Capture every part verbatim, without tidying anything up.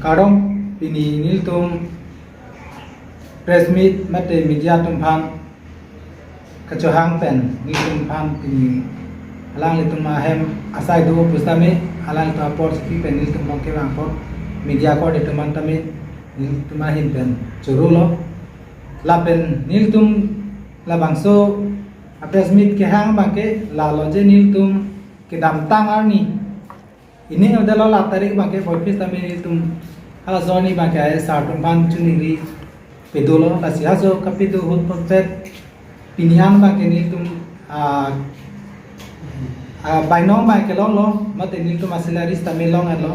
Kardom, pini nelitum press meet mate media atum aphan kachohang pen nelitum aphan pini alanglitum ahem asai do pusitame alanglitum apor si pi pen nelitum bang kevang apot media court atum aphan tame nelitum ahin pen chorolo. Lapen nelitum labangso a press meet kehang abangke lalo je nelitum kedamtang arni ining avelo la tarik abangke boyfis tame nelitum hala joni abangke ai sar atum aphan chuningri pedolo, lasi haso kapedo ahut ponpet pini an abangke nelitum a a bainong abangke longlo mate nelitum a salary tame long-etlo.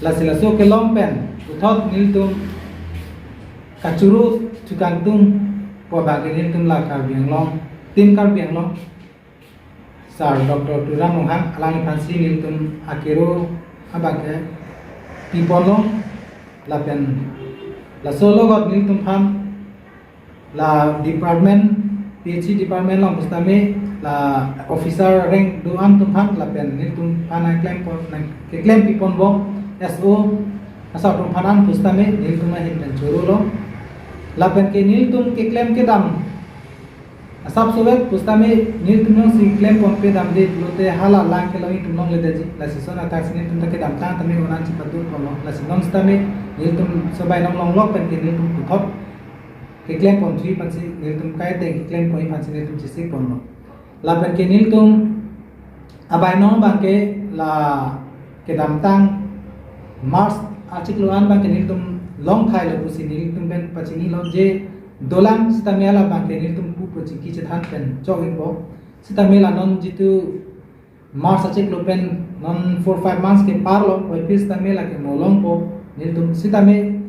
Lasi laso kelong pen puthot nelitum kachoro chukangtung po abangke nelitum la Karbi Anglong, Team Karbi Anglong, Sir Doctor Tuliram Ronghang alangliphan si nelitum akero abangke piponlo. Lapen laso logot nelitum aphan la department, P H C department along pusitame la officer rank do-an atum aphan lapen nelitum aphan nangklem pon, nangkeklem pipon bom S O asar atum aphan an pusitame nelitum ahin pen chorolo. Lapen ke nelitum keklem kedam asapso vet pusitame nelitum jongsi klem ponpe damde pulote hala lang kelong itum longledetji. Lasi lason athak si nelitum ta kedamtang tame onan chipadun ponlo. Lasi non sitame nelitum so bainong longlok pen ke nelitum puthot keklem ponthuji aphansi nelitum kaiteng keklem ponji aphansi nelitum chesik ponlo. Lapen ke nelitum abainong abangke la kedamtang March achiklo an abangke nelitum longthailo pusi nelitum pen pachinilo je dolang sitame hala abangke nelitum pu pu chingki chethan pen chok-ikpo. Sitame la non jitu March achiklo pen non four five months keparlo, boyfis tame lake mo longpo nelitum sitame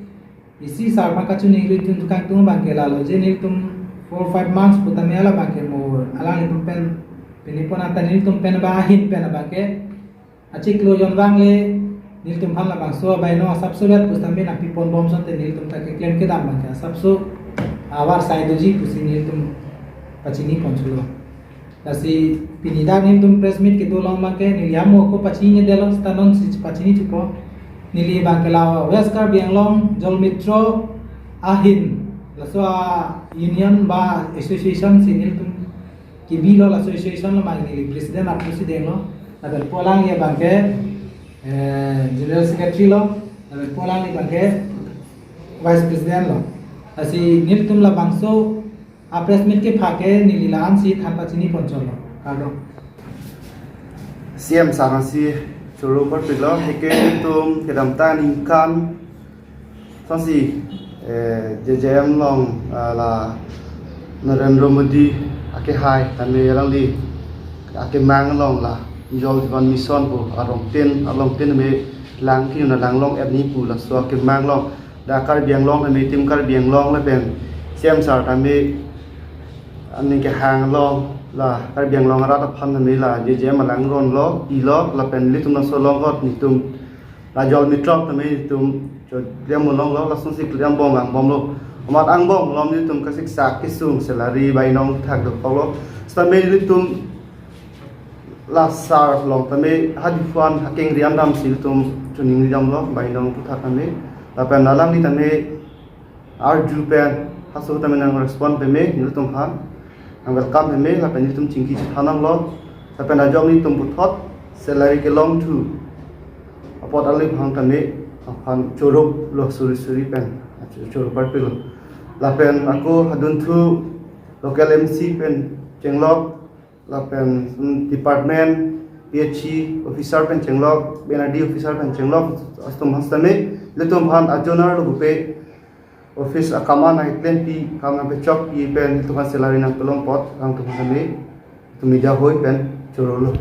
isi sar aphan kachuningri dun chukangtung abangke lalo je nelitum four five months putame hala abangke mo alanglitum pen pini pon anta nelitum pen ba ahin pen abangke achiklo jonvang le nelitum aphan labangso abainong asapso vet pusitame nangpipon bom asonte nelitum ta keklem kedam abangke asapso avarsai doji pusi nelitum pachini ponchotlo. Lasi pini dak nelitum press meet kedo along abangke neli amo ako pachinidetlo, seta non si pachini thupo. Neli abangke la West Karbi Anglong Jol Mitro ahin laso a union ba association si nelitum kebilo, laso association along abang neli president ar president lo. Lapen po alangli abangke eh, general secretary lo, lapen po alangli abangke vice president lo. Lasi nelitum labangso a press meet kepha ke neli la-an si than pachini ponchotlo. Kardom. C M sir si choro parpiklo, heke nelitum kedamtang aningkan asonsi eh, J J M along ah, la Narendra Modi akehai tame alangli akemang along la Jal Jeevan Mission pu arongtin alongtin tame lang kinu na lang long-et ni pu laso akemang along dak Karbi Anglong tame Team Karbi Anglong lapen C M sar tame aning kehang along la Karbi Anglong arat aphan tame la J J M alang ronlo, pilo, lapen nelitum laso along kot nelitum la Jol Mitro tame nelitum cho klem longlo, lasonsi klem bom angbomlo. Amat angbom along nelitum kasiksak kesung salary bainong thak dokoklo. Sitame nelitum la sar along tame hadi phan hakeng riam damsi nelitum chuningri damlo bainong aphuthak tame. Lapen alangli tame arju pen haso tame nang respond peme nelitum aphan, nang welcome peme, lapen nelitum chingki chethan damlo. Lapen ajok nelitum puthot salary kelongthu apot alangliphan tame aphan chorolo, suri suri pen choro parpiklo. Lapen ako hadunthu local M C pen chenglok, lapen mm, department, P H C officer pen chenglok, B N R D officer pen chenglok, atum aphan sitame nelitum aphan ajonar lo bupe office akam an nangklempi, kam nangpechokpi pen nelitum aphan salary nangpelong apot alanglitum aphan sitame nelitum media hoi pen chorolo.